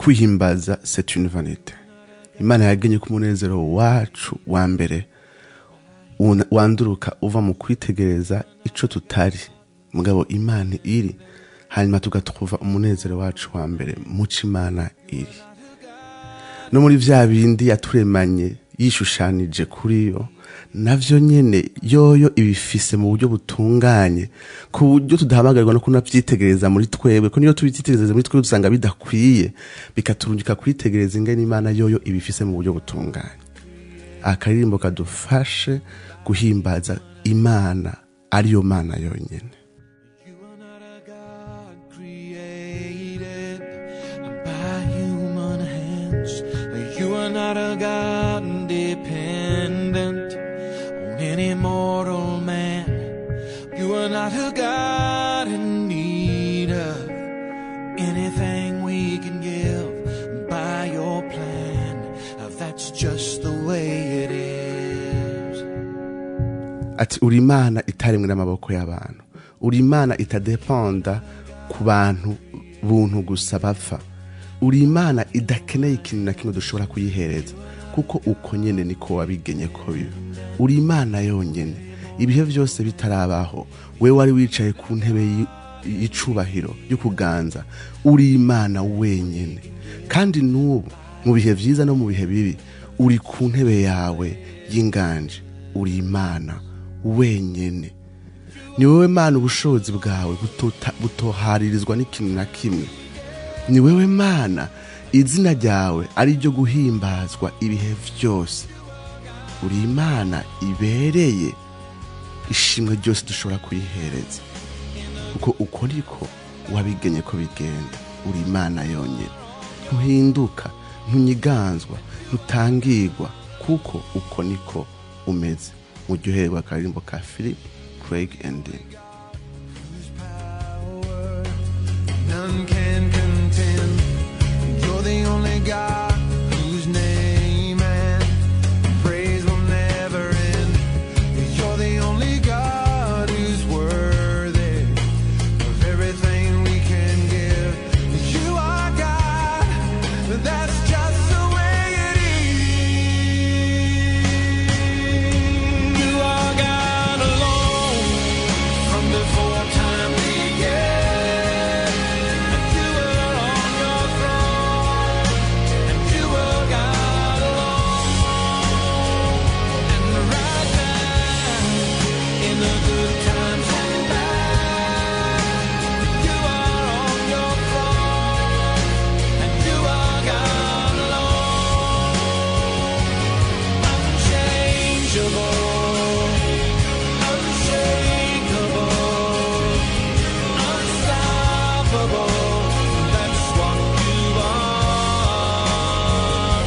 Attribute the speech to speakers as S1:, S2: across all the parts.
S1: Kwihimbaza, c'est une vanité. Imana yagenye ko umunezero wacu wa mbere wanduruka uva mu kwitegereza ico tutari, mugabo Imana iri, hanyuma tugatwuva umunezero wacu wa mbere muco Imana iri, no muri vya bindi yaturemanye yishushanije kuri yo. Navyo nyene yoyo ibifise mu buryo butunganye, ku buryo tudahamagarirwa no kunavyitegereza muri twebwe, ko niyo tubyitegereza muri twebwe dusanga bidakwiye, bikaturungika kwitegereza ingene Imana yoyo ibifise mu buryo butunganye. Akaririmbo kadufashe guhimbaza Imana ariyo Mana yonyene.
S2: You are not a God created by human hands. You are not a God dependent on any mortal man. You are not a God in need of anything we can give by your plan. That's just the way it is.
S1: Ati: "Uri Imana itaremwe n'amaboko y'abantu, uri Imana itadependa ku bantu buntu gusa bapfa, uri Imana idakeneye ikintu na kimwe dushobora kuyihereza, kuko uko nyene niko wabigenye ko biba. Uri Imana yonyene. Ibihe byose bitarabaho, we wari wicaye ku ntebe y'icubahiro yo kuganza. Uri Imana wenyene, kandi n'ubu mu bihe vyiza no mu bihe bibi uri ku ntebe yawe y'inganje. Uri Imana wenyene. Ni wowe Mana ubushobozi bwawe butoharirizwa n'ikintu na kimwe. Ni wewe Mana izina ryawe ari ryo guhimbazwa ibihe vyose. Uri Imana ibereye ishimwe ryose dushobora kuyihereza, kuko uko niko wabigenye ko bigenda. Uri Imana yonyine, ntuhinduka, ntunyiganzwa, ntutangirwa, kuko uko niko umeze." Muryoherwa akaririmbo ka Philip Craig and Dean.
S2: Power none can contend. You're the only God whose name and praise will never end. You're the only God who's worthy of everything we can give. You are God, that's just the way it is. You are God alone from before time began. And you were on your throne, and you were God alone. And right now, in the good times and bad, you are on your throne, and you are God alone. Unchangeable, unshakable, unstoppable. That's what you are.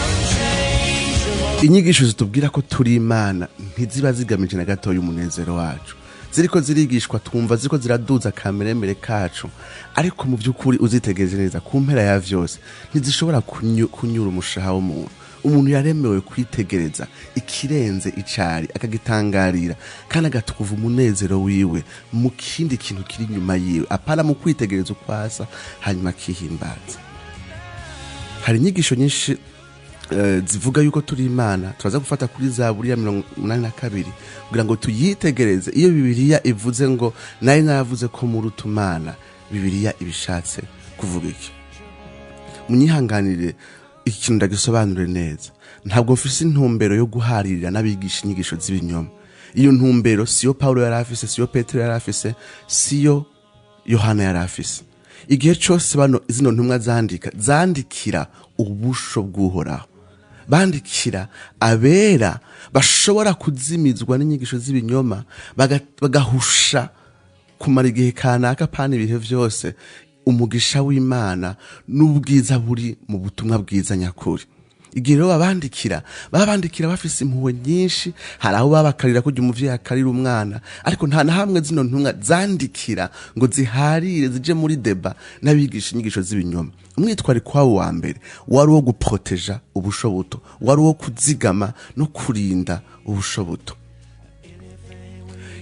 S2: Unchangeable.
S1: Inyigisho zitubwira ko turi Imana ntiziba zigamije na gatoya umunezero wacu. Ziriko zirigishwa twumva ziriko ziraduza akameremere kacu, ariko mu by'ukuri uzitegereze neza, ku mpera ya vyose ntizishobora kunyura umushaha w'umuntu. Umuntu yaremewe kwitegereza ikirenze icari, akagitangarira, kandi agatukuva umunezero wiwe mu kindi kintu kiri inyuma yiwe, apana mu kwitegereza uko asa hanyuma akihimbaza. Hari inyigisho nyinshi zivuga yuko turi Imana. Turaza gufata kuri Zaburi ya 82 kugira ngo tuyitegereze. Iyo Bibiliya ivuze ngo "Nari naravuze ko muri utumana", Bibiliya ibishatse kuvuga iki? Munyihanganire, iki kintu ndagisobanure neza. Ntabwo mfise intumbero yo guharirira n'abigisha inyigisho z'ibinyoma. Iyo ntumbero siyo Paulo yari afise, siyo Petero yari afise, siyo Yohana yari afise. Igihe cose bano zino ntumwa zandika, zandikira ubusho bw'Uhoraho, bandikira abera bashobora kuzimizwa n'inyigisho z'ibinyoma, bagahusha kumara igihe kanaka, pana ibihe vyose, umugisha w'Imana n'ubwiza buri mu butumwa bwiza nyakuri. Igihe rero babandikira, babandikira bafise impuhwe nyinshi. Hari aho babakarira kurya umuvyeyi akarira umwana, ariko nta na hamwe zino ntumwa zandikira ngo ziharire, zije muri débat n'abigisha inyigisho z'ibinyoma. Umwitwariko wabo wa mbere wari uwo guproteja ubusho buto, wari uwo kuzigama no kurinda ubusho buto.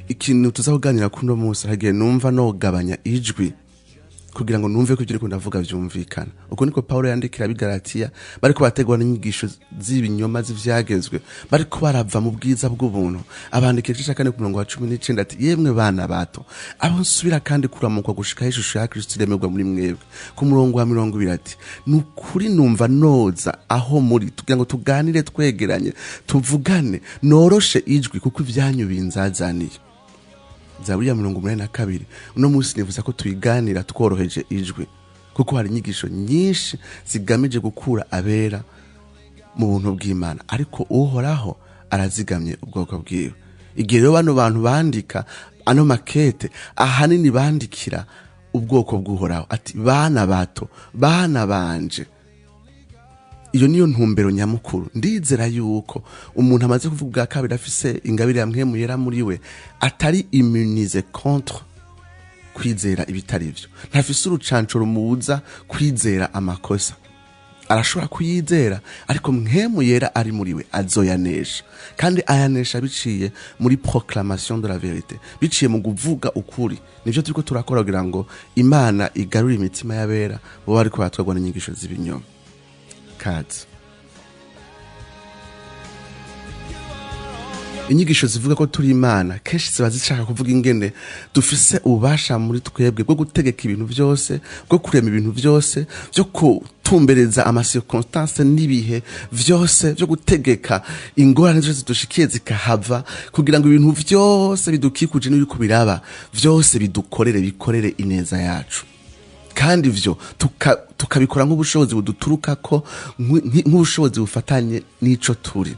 S1: Ikintu tuza kuganira kuno munsi, hagiye numva nogabanya ijwi. Kugira ngo numve ko ibyo uriko ndavuga vyumvikana. Uko niko Paulo yandikira ab'i Galatiya, bariko bategwa n'inyigisho z'ibinyoma z'ivyagezwe, bariko barava mu bwiza bw'ubuntu. Abandikira igice ca 4 ku murongo wa 19 ati: "Yemwe bana bato, abo nsubira kandi kuramukwa gushikaho ishusho ya Kristo iremerwa muri mwebwe." Ku murongo wa 20 ati: "Ni ukuri numva noza aho muri kugira ngo tuganire twegeranye, tuvugane noroshe ijwi, kuko ivyanyu binzazaniye." Zaburi ya 82, uno munsi nifuza ko tuyiganira tworoheje ijwi, kuko hari inyigisho nyinshi zigamije gukura abera mu buntu bw'Imana, ariko Uhoraho arazigamye ubwoko bwiwe. Igihe rero bano bantu bandika ano makete, ahanini bandikira ubwoko bw'Uhoraho, ati: "Bana bato, bana banje." Iyo niyo ntumbero nyamukuru. Ndizera yuko umuntu amaze kuvuga ubwa kabiri, afise ingabire ya Mpwemu Yera muri we, atari immunisé contre kwizera ibitari vyo. Ntafise urucanco rumubuza kwizera amakosa. Arashobora kuyizera, ariko Mpwemu Yera ari muri we azoyanesha, kandi ayanesha biciye muri proclamation de la vérité, biciye mu kuvuga ukuri. Nivyo turiko turakora kugira ngo Imana igarure imitima y'abera bo bariko baratwarwa n'inyigisho z'ibinyoma. Kazi inyigisho zivuga ko turi Imana kenshi ziba zishaka kuvuga ingene dufise ububasha muri twebwe bwo gutegeka ibintu byose, bwo kurema ibintu byose, byo gutumbereza ama circonstances n'ibihe vyose, byo gutegeka ingorane zose zidushikiye zikahava, kugira ngo ibintu vyose bidukikuje n'ibiriko biraba vyose bidukorere, bikorere ineza yacu. Kandi ivyo tukabikora nk'ubushobozi buduturukako, nk'ubushobozi bufatanye n'ico turi.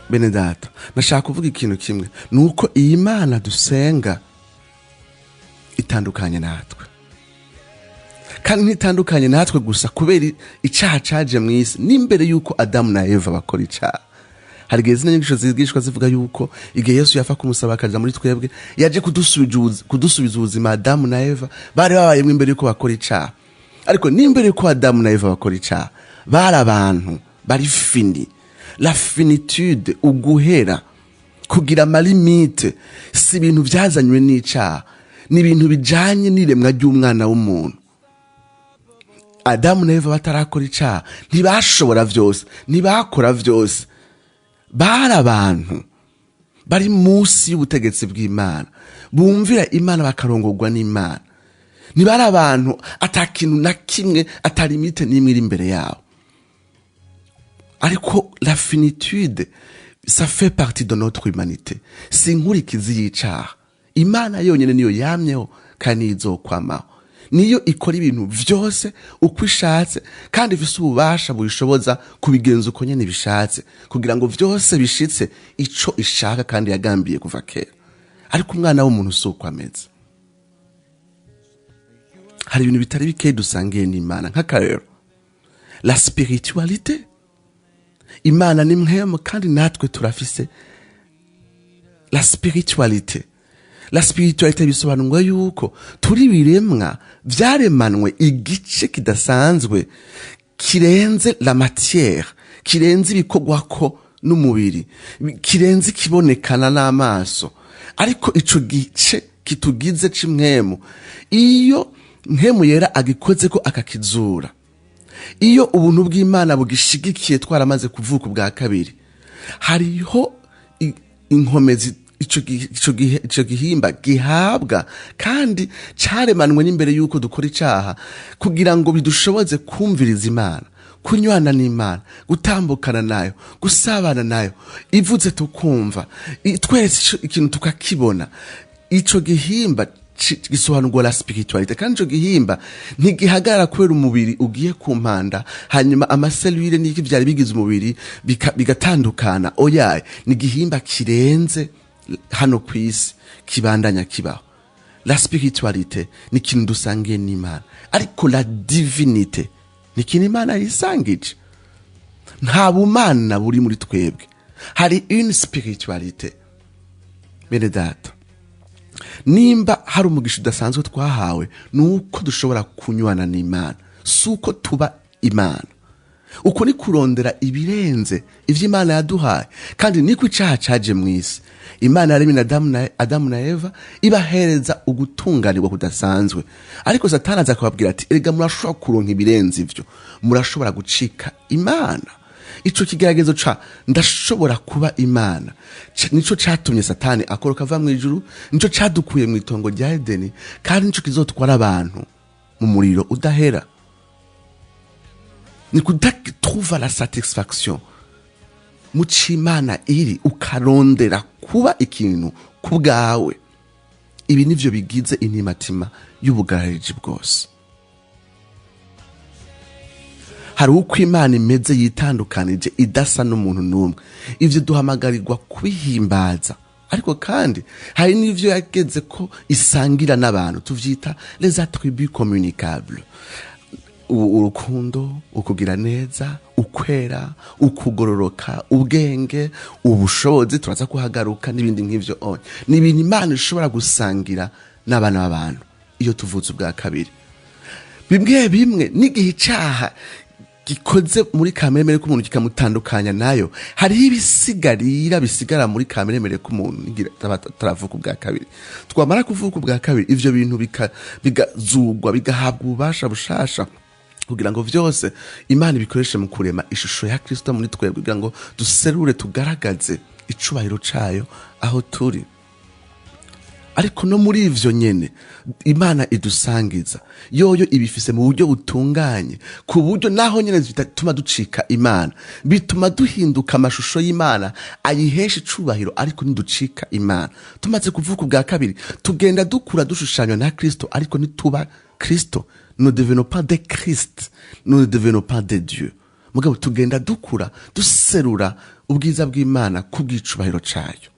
S1: Bene data, nashaka kuvuga ikintu kimwe, ni uko iyi Mana dusenga itandukanye natwe, kandi ntitandukanye natwe gusa kubera icaha caje mu isi. N'imbere y'uko Adamu na Eva bakora icaha, hari igihe zino nyigisho zigishwa zivuga yuko igihe Yesu yafa kumusaba akaja muri twebwe, yaje kudusubiza ubuzima Adamu na Eva bari babayemwo imbere y'uko bakora icaha. Ariko n'imbere y'uko Adamu na Eva bakora icaha, bari abantu bari finis. La finitude, uguhera, kugira ama limites, si ibintu vyazanywe n'icaha, ni ibintu bijanye n'iremwa ry'umwana w'umuntu. Adamu na Eva batarakora icaha ntibashobora vyose, ntibakora vyose. Bari abantu bari munsi y'ubutegetsi bw'Imana, bumvira Imana, bakarongorwa n'Imana. Ntibari abantu ata kintu na kimwe, ata limite n'imwe iri imbere yabo. Ariko la finitude, ça fait partie de notre humanité, si inkurikizi y'icaha. Imana yonyene niyo yamyeho kandi niyo izokwamaho, niyo ikora ibintu vyose uko ishatse, kandi ifise ububasha buyishoboza kubigenza uko nyene bishatse, kugira ngo vyose bishitse ico ishaka kandi yagambiye kuva kera. Ariko umwana w'umuntu si uko ameze. Hari ibintu bitari bikeyi dusangiye n'Imana, nk'akarero la spiritualité. Imana ni mpwemu, kandi natwe turafise la spiritualité. La spiritualité bisobanurwa yuko turi ibiremwa vyaremanwe igice kidasanzwe, kirenze la matière, kirenze ibikorwako n'umubiri, kirenze ikibonekana n'amaso. Ariko ico gice kitugize c'impwemu, iyo Mpwemu Yera agikoze ko akakizura, iyo ubuntu bw'Imana bugishigikiye, twaramaze kuvuka ubwa kabiri, hariho inkomezi ico gihimba gihabwa, kandi caremanwe n'imbere y'uko dukora icaha, kugira ngo bidushoboze kumviriza Imana, kunywana n'Imana, gutambukana nayo, gusabana nayo, ivuze tukumva, itweretse ikintu tukakibona. Ico gihimba gisobanurwa la spiritualité. Kandi ico gihimba ntigihagarara kubera umubiri ugiye ku mpanda, hanyuma ama cellules n'iki vyari bigize umubiri bigatandukana. Oyaye, ni igihimba kirenze hano ku isi, kibandanya kibaho. La spiritualité ni ikintu dusangiye n'Imana, ariko la divinité ni ikintu Imana yisangije. Nta bumana buri muri twebwe, hari une spiritualité. Bene data, nimba hari umugisha udasanzwe twahawe, ni uko dushobora kunywana n'Imana, si uko tuba Imana. Uko ni kurondera ibirenze ivyo Imana yaduhaye, kandi niko icaha caje mw'isi. Imana yaremye Adamu na Eva, ibahereza ugutunganirwa kudasanzwe, ariko Satani aza kubabwira ati: "Erega murashobora kuronka ibirenze ivyo, murashobora gucika Imana." Ico kigeragezo ca "ndashobora kuba Imana" nico catumye Satani akoroka ava mw'ijuru, nico cadukuye mw'itongo rya Edeni, kandi nico kizotwara abantu mu muriro udahera. Ni kudatrouva la satisfaction mu c'Imana iri, ukarondera kuba ikintu ku bwawe. Ibi nivyo bigize intimatima y'ubugarariji bwose. Hari uko Imana imeze, yitandukanije, idasa n'umuntu n'umwe. Ivyo duhamagarirwa kubihimbaza, ariko kandi hari n'ivyo yageze ko isangira n'abantu, tuvyita les attributs communicables: urukundo, ukugira neza, ukwera, ukugororoka, ubwenge, ubushobozi, turaza kuhagaruka, n'ibindi nk'ivyo. Onye ni ibintu Imana ishobora gusangira n'abana b'abantu iyo tuvutse ubwa kabiri. Bimwe bimwe n'igihe icaha gikoze muri kamere k'umuntu kikamutandukanya nayo, hariho ibisigarira bisigara muri kamere k'umuntu n'igihe taravuka ubwa kabiri. Twamara kuvuka ubwa kabiri, ivyo bintu bigazugwa, bigahabwa ububasha bushasha, kugira ngo vyose Imana ibikoreshe mu kurema ishusho ya Kristo muri twebwe, kugira ngo duserure, tugaragaze icubahiro cayo aho turi. Ariko no muri ivyo nyene Imana idusangiza, yoyo ibifise mu buryo butunganye, ku buryo naho nyene bituma ducika Imana, bituma duhinduka amashusho y'Imana ayihesha icubahiro, ariko ntiducika Imana. Tumaze kuvuka ubwa kabiri, tugenda dukura dushushanywa na Kristo, ariko ntituba Kristo. Nous ne devenons pas des Christ, nous ne devenons pas des dieux. Mugabo tugenda dukura, duserura ubwiza bw'Imana kubw'icubahiro cayo.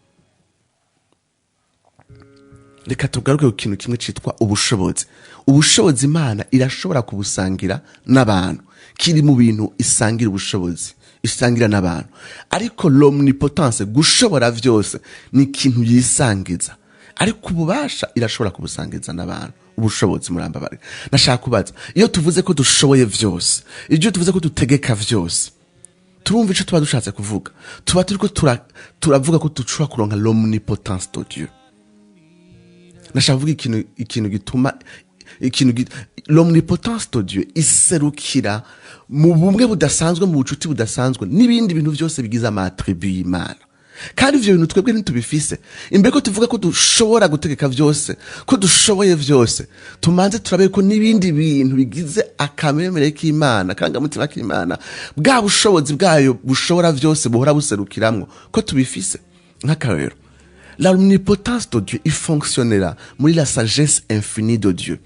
S1: Reka tugaruke ku kintu kimwe citwa ubushobozi. Ubushobozi Imana irashobora kubusangira n'abantu, kiri mu bintu isangira ubushobozi, isangira n'abantu. Ariko l'omnipotence, gushobora vyose, ni ikintu yisangiza, ariko ububasha irashobora kubusangiza n'abantu. Ubushobozi, murambabarira, nashaka kubaza: iyo tuvuze ko dushoboye vyose, iyo tuvuze ko dutegeka vyose, turumva ico tuba dushatse kuvuga? Tuba turiko turavuga ko dushobora kuronka l'omnipotence de Dieu. Nashaka kuvuga ikintu gituma l'omnipotence de Dieu iserukira mu bumwe budasanzwe, mu bucuti budasanzwe n'ibindi bintu byose bigize ama attributs y'Imana. Kandi ivyo bintu twebwe ntitubifise. Imbere ko tuvuga ko dushobora gutegeka vyose, ko dushoboye vyose, tumanze turabe ko n'ibindi bintu bigize akamemere k'Imana, akarangamutima k'Imana, bwa bushobozi bwayo bushobora vyose buhora buserukiramwo, ko tubifise. Nk'akarorero, l'omnipotence de Dieu ifonctionnera muri la sagesse infinie de Dieu.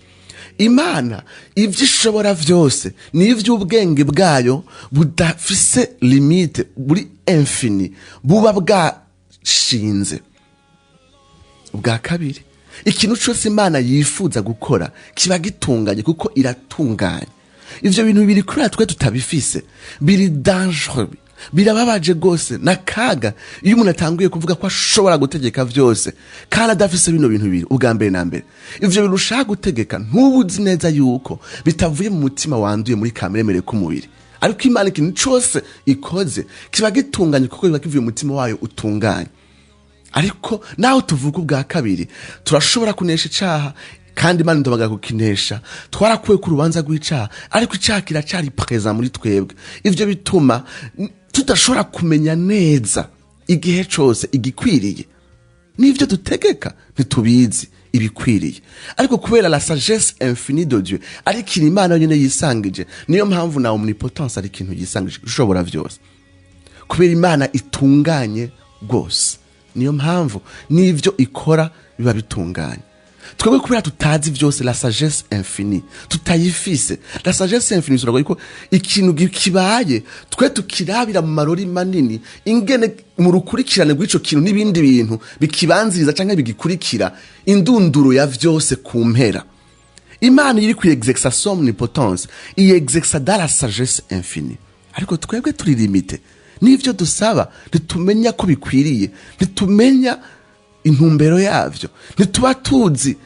S1: Imana ivyo ishobora vyose ni ivy'ubwenge bwayo budafise limite, buri infini, buba bwashinze. Ubwa kabiri, ikintu cose Imana yifuza gukora kiba gitunganye, kuko iratunganye. Ivyo bintu bibiri, kubera twe tutabifise, biri dangereux, birababaje rwose n'akaga iyo umuntu atanguye kuvuga ko ashobora gutegeka vyose kandi adafise bino bintu bibiri. Ubwa mbere na mbere, ivyo bintu ushaka gutegeka, ntubuzi neza yuko bitavuye mu mutima wanduye, muri kamere k'umubiri. Ariko Imana ikintu cose ikoze kiba gitunganye, kuko biba kivuye mu mutima wayo utunganye. Ariko naho tuvuga ubwa kabiri, turashobora kunesha icaha, kandi Imana iduhamagara kukinesha. Twarakuwe ku rubanza rw'icaha, ariko icaha kiracari présent muri twebwe. Ivyo bituma tudashobora kumenya neza igihe cose igikwiriye n'ivyo dutegeka, ntitubizi ibikwiriye. Ariko kubera la sagesse infinie de Dieu ari ikintu Imana yonyene yisangije, niyo mpamvu na omnipotence ari ikintu yisangije, ushobora vyose. Kubera Imana itunganye rwose, niyo mpamvu n'ivyo ikora biba bitunganye. Twebwe kubera tutazi vyose, la sagesse infinie tutayifise, la sagesse infinie bisobanura ko ikintu kibaye, twe tukirabira mu marori manini, ingene mu rukurikirane rw'ico kintu n'ibindi bintu bikibanziriza canke bigikurikira, indunduro ya vyose ku mpera. Imana iri kuyexerça son omnipotence, iyexerça dans la sagesse infinie, ariko twebwe turi limités n'ivyo dusaba. Ntitumenya ko bikwiriye, ntitumenya intumbero yavyo, ntituba tuzi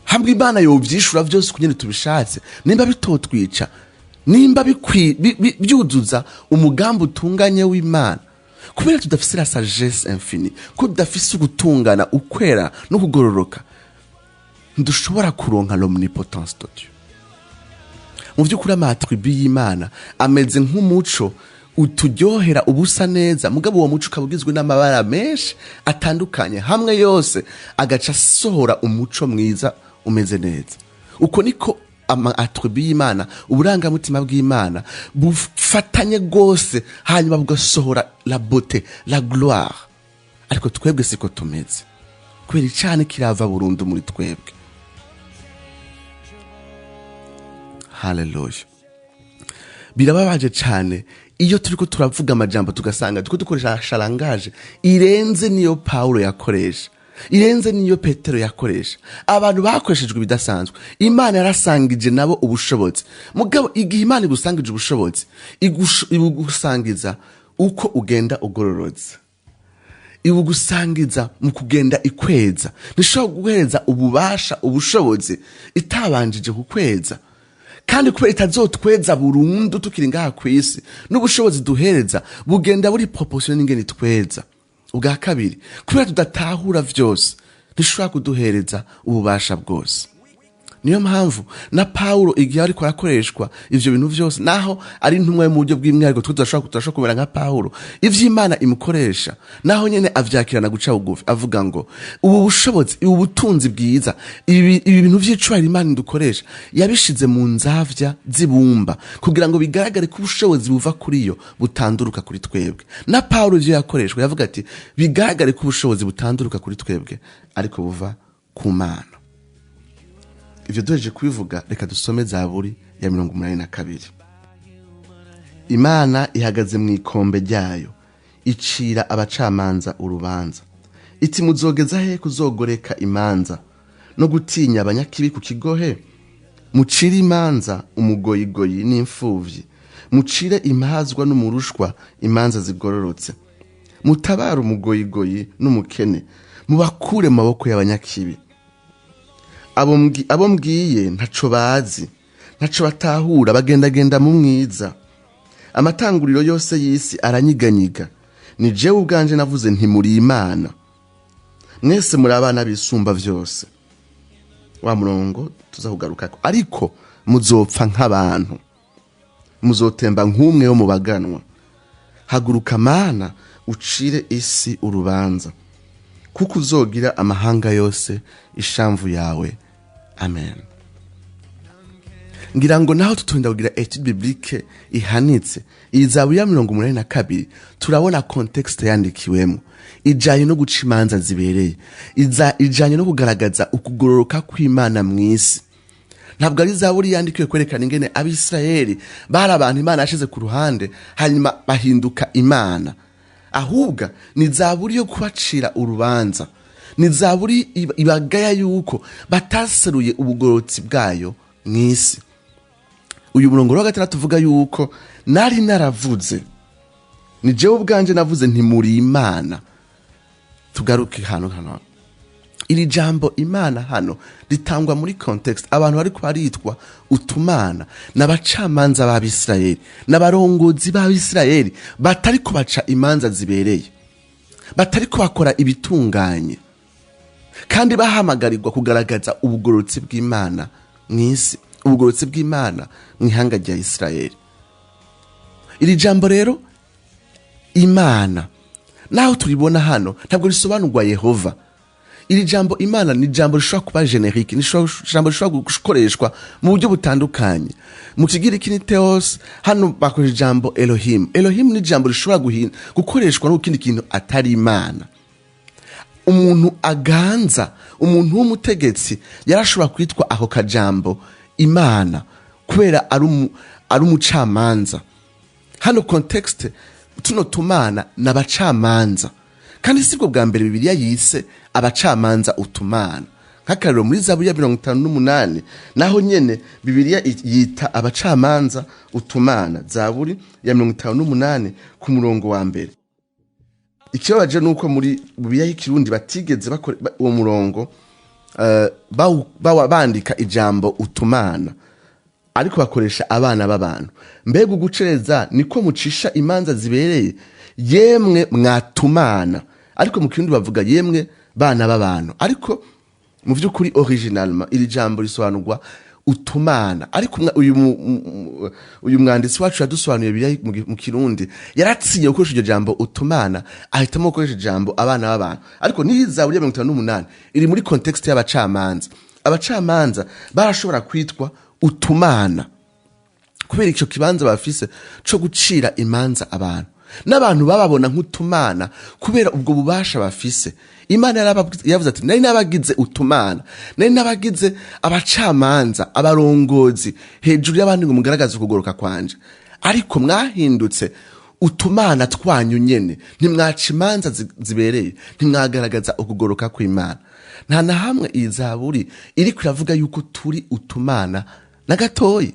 S1: hamwe Imana yovyishura vyose kunyene tubishatse, nimba bitotwica. Nimba byuzuza umugambi utunganye w'Imana, kubera tudafise la sagesse infinie, ko tudafise ugutungana, ukwera no kugororoka, ntidushobora kuronka l'omnipotence de Dieu. Mu by'ukuri, ama attributs y'Imana ameze nk'umuco uturyohera, ubusa neza, mugabo uwo muco ukaba ugizwe n'amabara menshi atandukanye, hamwe yose agaca asohora umuco mwiza umeze neza. Uko niko ama attributs y'Imana, uburangamutima bw'Imana bufatanye rwose, hanyuma bugasohora la beauté, la gloire. Ariko twebwe siko tumeze, kubera icane kirava burundu muri twebwe. Haleluya! Birababaje cyane iyo turiko turavuga amajambo, tugasanga turiko dukoresha sharangaje irenze niyo Paulo yakoresha, irenze niyo Petero yakoresha. Abantu bakoreshejwe ibidasanzwe, Imana yarasangije nabo ubushobozi. Mugabo igihe Imana igusangije ubushobozi, ibugusangiza uko ugenda ugororotse, ibugusangiza mu kugenda ikweza. Ntishobora guhereza ububasha, ubushobozi, itabanjije kukweza. Kandi kubera itazotweza burundu tukiri ngaha ku isi, n'ubushobozi duhereza bugenda buri proportion n'ingene itweza. Ubwa kabiri, kubera tudatahura vyose, ntishobora kuduhereza ububasha bwose. Niyo mpamvu na Paulo, igihe ariko arakoreshwa ivyo bintu vyose, naho ari intumwa yo mu buryo bw'imwihariko, twe tudashobora kumera nka Paulo, ivy'Imana imukoresha naho nyene avyakirana guca bugufi, avuga ngo ubu bushobozi, ubu butunzi bwiza, ibi bintu vy'icubahiro Imana idukoresha, yabishize mu nzavya z'ibumba kugira ngo bigaragare ko ubushobozi buva kuri yo butanduruka kuri twebwe. Na Paulo ivyo yakoreshwa yavuga ati bigaragare ko ubushobozi butanduruka kuri twebwe, ariko buva ku Mana. Ivyo duhejeje kubivuga, reka dusome Zaburi ya 82. Imana ihagaze mu ikombe ryayo, icira abacamanza urubanza, iti: "Muzogeza he kuzogoreka imanza no gutinya abanyakibi ku kigohe? Mucire imanza umugoyigoyi n'imfuvyi, mucire impazwa n'umurushwa imanza zigororotse, mutabare umugoyigoyi n'umukene, mubakure mu maboko y'abanyakibi." Abo mbwiye ntaco bazi, ntaco batahura, bagendagenda mu mwiza. Amatanguriro yose y'isi aranyiganyiga. Ni jewe ubwanje navuze nti: "Muri Imana, mwese muri abana bisumba vyose." Wa murongo tuza kugarukako: "Ariko muzopfa nk'abantu, muzotemba nk'umwe wo mu baganwa. Haguruka Mana, ucire isi urubanza, kuko uzogira amahanga yose ishamvu yawe." Amen. Ngira ngo naho tutonda kugira étude biblique ihanitse, iyi Zaburi ya 82 turabona contexte yandikiwemo ijanye no guca imanza zibereye, ijanye no kugaragaza ukugororoka kw'Imana mw'isi. Ntabwo ari zaburi yandikiwe kwerekana ingene Abisirayeli bari abantu Imana yashize ku ruhande, hanyuma bahinduka imana. Ahubwo ni zaburi yo kubacira urubanza, ni zaburi ibagaya yuko bataseruye ubugororotsi bwayo mw'isi. Uyu murongo wa 6 uvuga yuko nari naravuze, ni jewe ubwanje navuze nti: "Muri Imana." Tugaruke hano. Iri jambo Imana hano ritangwa muri context abantu bariko baritwa utumana n'abacamanza b'Abisirayeli, n'abarongozi b'Abisirayeli batariko baca imanza zibereye, batariko bakora ibitunganye, kandi bahamagarirwa kugaragaza ubugororotsi bw'Imana mw'isi, ubugororotsi bw'Imana mu ihanga rya Isirayeli. Iri jambo rero Imana, naho turibona hano, ntabwo risobanurwa Yehova. Iri jambo Imana ni ijambo rishobora kuba générique, ni ijambo rishobora gukoreshwa mu buryo butandukanye. Mu Kigiriki ni theos, hano bakoresha ijambo Elohim. Elohim ni ijambo rishobora gukoreshwa no kindi kintu atari Imana. Umuntu aganza, umuntu w'umutegetsi, yarashobora kwitwa ako kajambo Imana kubera ari umucamanza. Hano contexte, tuno tumana n'abacamanza, kandi sibwo bwa mbere Bibiliya yise abacamanza utumana. Nk'akarero, muri Zaburi ya 58 naho nyene Bibiliya yita abacamanza utumana. Zaburi ya 58 ku murongo wa 1. Ikibabaje nuko muri Bibiliya y'Ikirundi batigeze bakora uwo murongo bandika ijambo utumana. Ariko bakoresha abana b'abantu. Mbega ugucereza niko mucisha imanza zibereye, yemwe mwatumana. Ariko mu Kirundi bavuga yemwe bana b'abantu, ariko mu by'ukuri originalement iri jambo risobanurwa utumana. Ariko uyu mwanditsi wacu yadusobanuye Bibiliya mu Kirundi yaratsinye gukoresha iryo jambo utumana, ahitamo gukoresha ijambo abana b'abantu. Ariko n'iyi Zaburi ya 58 iri muri contexte y'abacamanza. Abacamanza barashobora kwitwa utumana kubera icyo kibanza bafise co gucira imanza abantu, n'abantu bababona nk'utumana kubera ubwo bubasha bafise. Imana yavuze ati nari nabagize utumana, nari nabagize abacamanza, abarongozi hejuru y'abandi ngo mugaragaze ukugoroka kwanje, ariko mwahindutse utumana twanyu nyene, ntimwaca imanza zibereye, ntimwagaragaza ukugoroka kw'Imana. Nta na hamwe iyi zaburi iriko iravuga yuko turi utumana na gatoyi.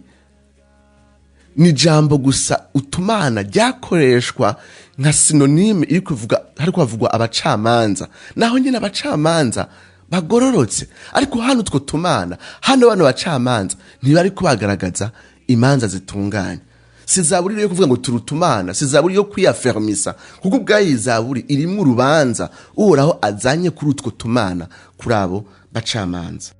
S1: Ni jambo gusa utumana ryakoreshwa nka synonyme iri kuvuga, hariko havugwa abacamanza, naho nyine abacamanza bagororotse. Ariko hano utwo tumana, hano bano bacamanza ntibariko bagaragaza imanza zitunganye. Si zaburi yo kuvuga ngo turutumana, si zaburi yo kwiyafermisa, kuko ubwayo iyi zaburi irimwo urubanza Uhoraho azanye kuri utwo tumana, kuri abo bacamanza.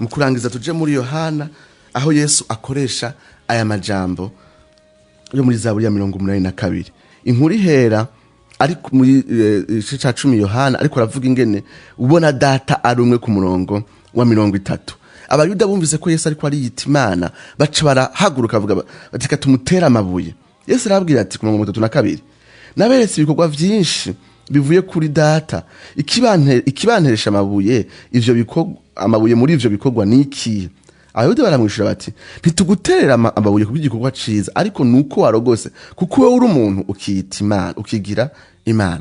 S1: Mu kurangiza tuje muri Yohana, aho Yesu akoresha aya majambo yo muri Zaburi ya 82. Inkuru ihera ariko muri igice ca 10 Yohana, ariko aravuga ingene ubona Data ari umwe ku murongo wa 30. Abayuda bumvise ko Yesu ariko ariyita Imana, baca barahaguruka bavuga bati reka tumutere amabuye. Yesu arababwira ati ku murongo 32, naberetse ibikorwa vyinshi bivuye kuri Data, ikibanteresha amabuye ivyo bikorwa, amabuye muri ivyo bikorwa ni ikihe? Abayuda baramwishura bati ntituguterera amabuye kubw'igikorwa ciza, ariko nuko warogose, kuko wewe uri umuntu ukiyita Imana, ukigira Imana.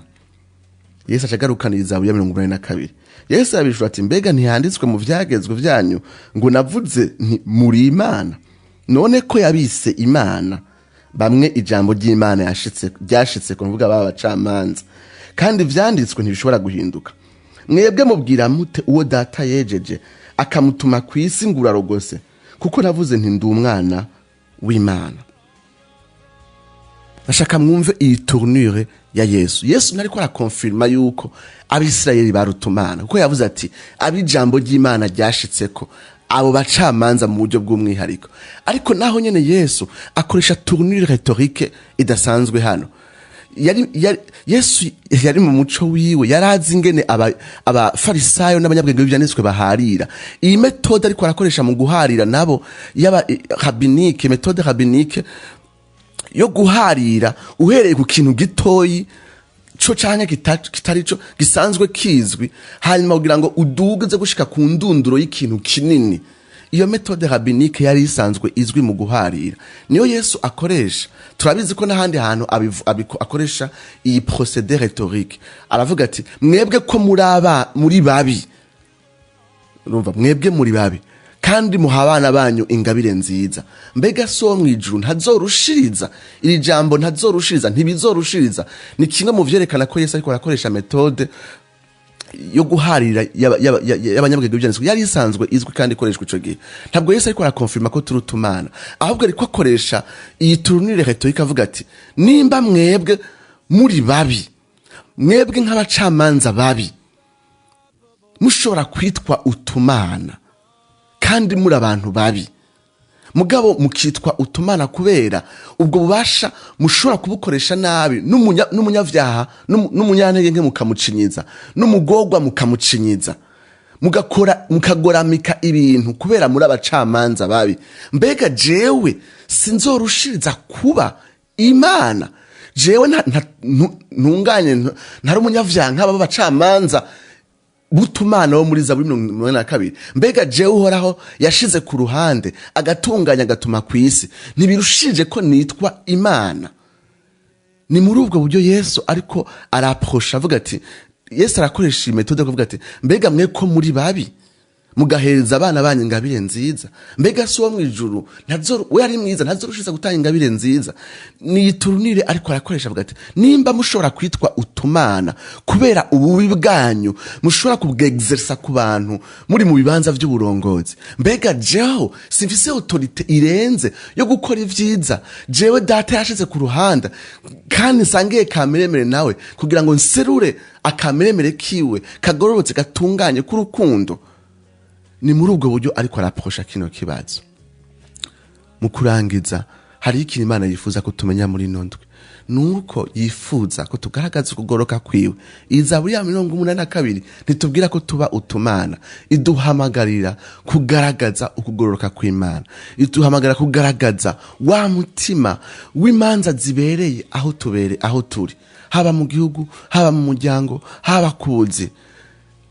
S1: Yesu aca Zaburi ya 82. Yesu arabishura ati mbega ntihanditswe mu vyagezwe vyanyu ngo navuze nti muri Imana? None ko yabise Imana, bamwe ijambo ry'Imana ryashitse ku mvuga baba bacamanza, kandi vyanditswe ntibishobora guhinduka. Mwebwe mubwira mute uwo Data yejeje akamutuma ku isi ngo urarogose, kuko navuze nti ndi umwana w'Imana? Nashaka mwumve iyi tournure ya Yesu. Yesu ntariko arakonfirma yuko Abisirayeli barutumana, kuko yavuze ati ab'ijambo ry'Imana ryashitseko, abo bacamanza mu buryo bw'umwihariko. Ariko naho nyene Yesu akoresha tournure rhétorique idasanzwe hano. Yesu yari mu muco wiwe, yarazi ingene abafarisayo n'abanyabwenge b'ivyanditswe baharira. Iyi méthode ariko arakoresha mu guharira nabo yaba rabbinique, méthode rabbinique yo guharira uhereye ku kintu gitoyi co canke kitari co gisanzwe kizwi, hanyuma kugira ngo uduge gushika ku ndunduro y'ikintu kinini. Iyo méthode rabbinique yari isanzwe izwi mu guharira niyo Yesu akoresha. Turabizi ko n'ahandi hantu akoresha iyi procédé rhétorique. Aravuga ati mwebwe ko muri aba muri babi, urumva, mwebwe muri babi kandi muha abana banyu ingabire nziza, mbega so mwijuru ntazorushiriza? Iri jambo ntazorushiriza, ntibizorushiriza, ni kimwe mu vyerekana ko Yesu ariko arakoresha méthode yo guharira y'abanyabwenge b'ivyanditswe yari isanzwe izwi kandi ikoreshwa ico gihe. Ntabwo Yesu ariko arakonfirma ko turi utumana, ahubwo ariko akoresha iyi tournure rhétorique avuga ati nimba mwebwe muri babi, mwebwe nk'abacamanza babi mushobora kwitwa utumana kandi muri abantu babi, mugabo mukitwa utumana kubera ubwo bubasha mushobora kubukoresha nabi, n'umunyavyaha n'umunyantege nke mukamucinyiza, n'umugorwa mukamucinyiza, mugakora mukagoramika ibintu kubera muri abacamanza babi, mbega jewe sinzorushiriza kuba Imana? Jewe ntunganye, ntari umunyavyaha nk'aba bacamanza butumana wo muri Zaburi 82? Mbega jewe Uhoraho yashize ku ruhande, agatunganya, agatuma ku isi, ntibirushije ko nitwa Imana? Ni muri ubwo buryo Yesu ariko araprosha avuga ati, Yesu arakoresha iyi méthode kuvuga ati mbega mwe ko muri babi Mugahereza abana banyu ingabire nziza, mbega si uwo mw'ijuru we ari mwiza ntazorushiza gutanga ingabire nziza? Niyiturunire ariko arakoresha avuga ati nimba mushobora kwitwa utumana kubera ububi bwanyu mushobora kubwexersa ku bantu muri mu bibanza vy'uburongozi, mbega jeho simfise autorité irenze yo gukora ivyiza jewe data yashize ku ruhanda kandi nsangiye kameremere nawe kugira ngo nserure akameremere kiwe kagororotse gatunganye k'urukundo? Ni muri ubwo buryo ariko araprosha kino kibazo. Mu kurangiza, hari ikintu Imana yifuza ko tumenya muri ino ndwi, nuko yifuza ko tugaragaza ukugoroka kwiwe. Izaburi ya 82 ntitubwira ko tuba utumana, iduhamagarira kugaragaza ukugororoka kw'Imana, iduhamagarira kugaragaza wa mutima w'imanza zibereye aho tubere, aho turi, haba mu gihugu, haba mu muryango, haba kuzi.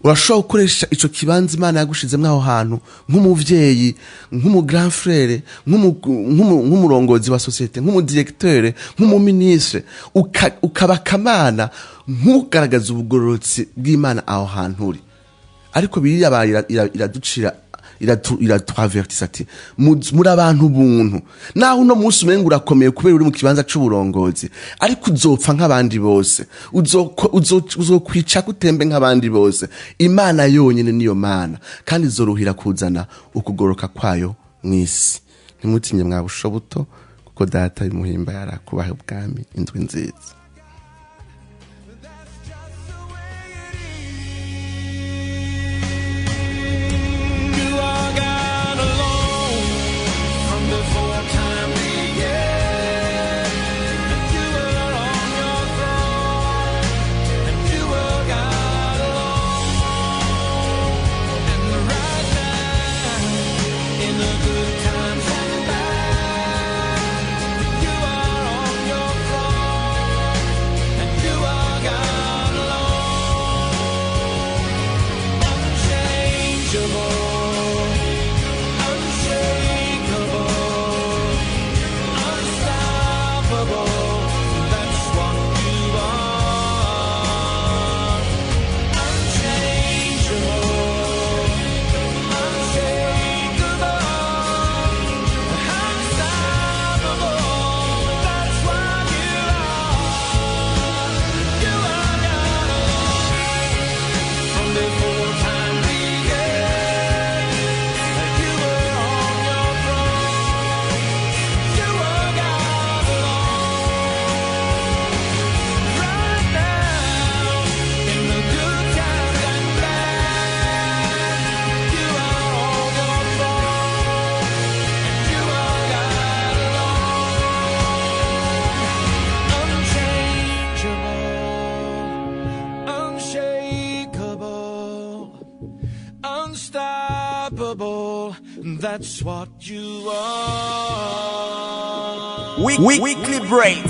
S1: Urashobora gukoresha ico kibanza Imana yagushizemwo aho hantu, nk'umuvyeyi, nk'umu grand frère, nk'umurongozi wa société, nk'umudirecteur, nk'umuministre, ukaba kamana nk'ugaragaza ubugororotsi bw'Imana aho hantu uri. Ariko biriya iraducira, iratuavertisa ati muri abantu buntu, naho uno munsi umenga urakomeye kubera uri mu kibanza c'uburongozi, ariko uzopfa nk'abandi bose, uzokwica kutembe nk'abandi bose. Imana yonyene niyo Mana, kandi izoruhira kuzana ukugoroka kwayo mw'isi. Ntimutinye mwa busho buto, kuko data bimuhimba yarakubaha ubwami. Indwi nziza.
S2: Unstoppable, that's what you are.
S3: Weekly break.